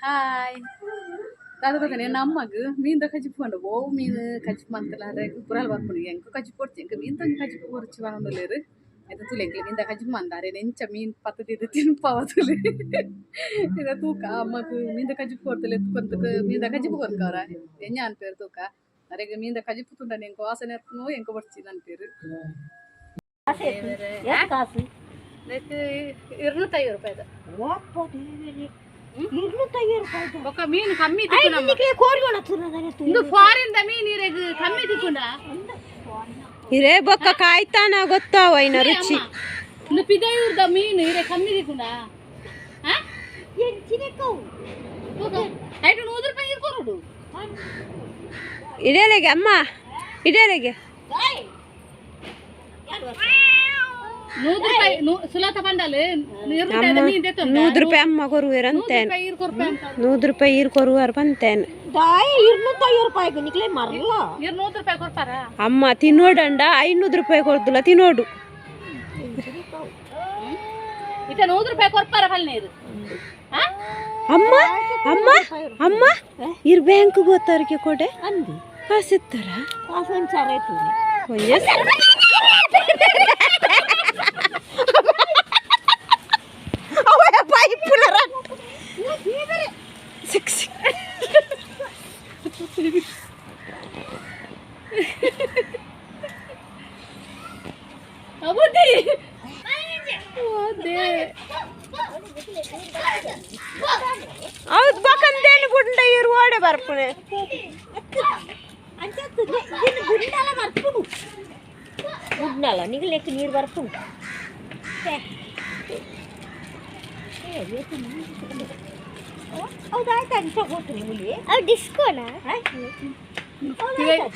Hi ದಾದ ಗೊತ್ತಾನೆ ನಮ್ಮಗ್ ಮೀನ್ದ ಕಜಿಪು ಪಂಡ ಓವು ಮೀನು ಕಜಿಪು ಮಂತಲಾರೆ ಪುರಾಲ್ ಬರ್ಪುಂಡು ಎಂಕ್ ಕಜಿಪು ಕೊಡ್ಚಿ ಎಂಕ್ ಮೀನ್ ತಂಗ್ ಕಜಿಪು ಕೊರ್ಚಿ ಪನೊಂದುಲ್ಲೆರ್ ಐತ ತೂಲೆ ಎಂಕ್ಲೆ ಮೀನ್ದ ಕಜಿಪು ಮಂದಾರೆ ಎಂಚ ಮೀನ್ ಪತ್ತುದು ತಿನ್ಪಾವ ತೂಲೆ ಇದ ತೂಕ ಅಮ್ಮಗ್ ಮೀನ್ದ ಕಜಿಪು ಕೊರ್ತಲೆ ಕೊಂತಕ್ ಮೀನ್ದ ಕಜಿಪು ಕೊರ್ಕವ್ರ ಎಂಜ ಅನ್ಪೇರು ತೂಕ ಅರೆಗ್ ಮೀನ್ದ ಕಜಿಪು ತೂಂಡನೆ ಎಂಕ್ ವಾಸನೆ ಇರ್ಪುನು ಎಂಕ್ ಬೊಡ್ಚಿ ಅನ್ಪೇರು. ಕಾಸು? 250 ರೂಪಾಯಿದ. 250 ರೂಪಾಯಿ. ಬೊಕ್ಕ ಮೀನು ಕಮ್ಮಿ ತಿಕ್ಕುನಮ್ಮ. ಕೋರಿ. ಇಂದು ಫಾರಿನ್ ದ ಮೀನ್ ಇರೆಗ್ ಕಮ್ಮಿ ತಿಕ್ಕುಂಡ? ಇರೇ ಬೊಕ್ಕ ಕಾಯ್ತಾನ ಗೊತ್ತಾವ ಇನ್ನ ರುಚಿ. ಇಂದು ಪಿದಯೂರ್ದ ಮೀನು ಇರೆ ಕಮ್ಮಿ ತಿಕ್ಕುಂಡ? ಐಟು 100 ರೂಪಾಯಿ ಇರ್ ಕೊರಡು. ಇಡೇಲೆಗೆ ಅಮ್ಮ, ಇಡೇಲೆಗೆ. 100 ರೂಪಾಯಿ ಸುಲತ ಬಂಡಲ್ 2 ರೂಪಾಯಿದ ಮೀನ್ ದೆತ್ತೊಂಡ. 100 ರೂಪಾಯಿ ಅಮ್ಮ ಕೊರುವೆರ್ ನೂದು ಅಂತೇನೆ. ರೂಪಾಯಿ ಇರ್ ಕೊರ್ಪೆ ಅಂತ. 100 ರೂಪಾಯಿ ಈರ್ ಕೊರುವಾರ ಬಂತೇನೆ. ದಾಯ 250 ರೂಪಾಯಿಗೆ ನಿಕ್ಲೆ ಮರಲ. ಇರ್ 100 ರೂಪಾಯಿ ಕೊಡ್ತಾರ? ಅಮ್ಮ ತಿನ್ನೋಡಂಡ 500 ರೂಪಾಯಿ ಕೊಡ್ದುಲ ತಿನ್ನೋಡು. ಇತ್ತ 100 ರೂಪಾಯಿ ಕೊಡ್ತಾರ ಪಲ್ನೀರು? ಅಮ್ಮ ಅಮ್ಮ ಅಮ್ಮ, ಇರ್ ಬ್ಯಾಂಕ್ ಗೊತ್ತಾರಕ್ಕೆ ಕೊಡೆ. ಅಂದು. ಕಾಸಿತ್ತಾರ? ಕಾಸು ಒಂದು ಸರ ಆಯ್ತು. ಒಂಜೆ. ಪೈಪುಲ ಸಿಕ್ ಸಿಕ್. ಅಬುದಿ ಅದೇ. ಹೌದು, ಬಕಂದೇನು ಗುಂಡ ಇರು ಓಡೆ ಬರ್ಪುಣೆ. ಅಂಚ ಗುಂಡಾಲ ಬರ್ಪುಡು, ಗುಡ್ನಾಲ ನಿಗಲೆಕ್ ನೀರು ಬರ್ಪುಂಡು. ಹೌದಾಯ್ತು, ಅಂಚ ಗೊತ್ತು ನಿಮಗೆ. ಡಿಸ್ಕೋನಾ?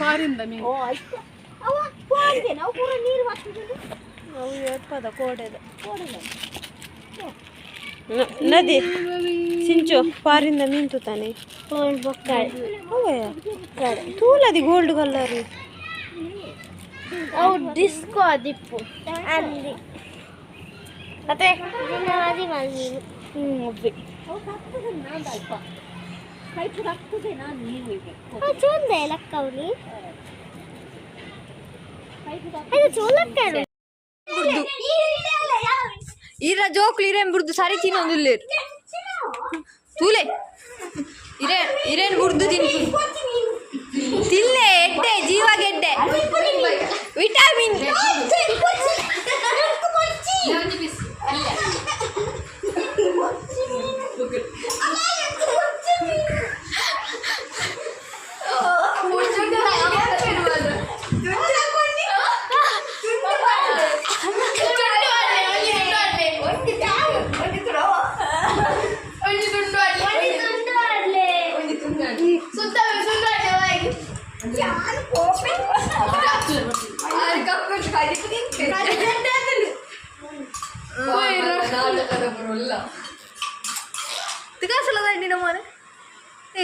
ಫಾರಿನ್ the ಮೀನು. ಓ ಆಯ್ತು, ಅವ ಹೋಗಿದೆ, ನಾವು ಪೂರ ನೀರು ಬರ್ತದೆ. ಅವು ಏತ್ಪದ ಕೋಡೆದ. ಕೋಡೆದ. ನದಿ ಸಿಂಚು ಪಾರಿಂದ ಮೀನ್ ತಾನೆ. ತೂಲದಿ ಗೋಲ್ಡ್ ಕಲರ್. ಅವು ಡಿಸ್ಕೋ ಅದಿಪ್ಪು ಅಂದಿ. ಅದೇ ದಿನವಾದಿ ಮೀನು. ಹ್ಞೂ ಒಬ್ಬಿ. ಅವು ಕತ್ತದೆ ನಾನು ಅಲ್ಪ ಕೈ ಆಗ್ತದೆ ನಾನು ನೀರು ಈಗ. ಚೋಂದೆ ಲಕ್ಕವ್ರಿ ಅದು ಚೋಲಕ್ಕರು. ಇರ ಜೋಕ್ಲು ಇರೇನ್ ಬುಡ್ದು ಸರಿ ತಿನ್ನೊಂದುಲ್ಲೇರು ತೂಲೆ. ಇರೇ ಇರೇನ್ ಬುಡ್ದು ತಿನ್ಪು ತಿನ್ನೆ ಎಡ್ಡೆ ಜೀವ ಗೆಡ್ಡೆ ವಿಟಮಿನ್. ಏ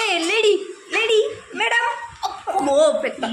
ಏ ಲೇಡಿ ಲೇಡಿ ಮೇಡಮ್ ಮೋ ಪೆತ್ತ.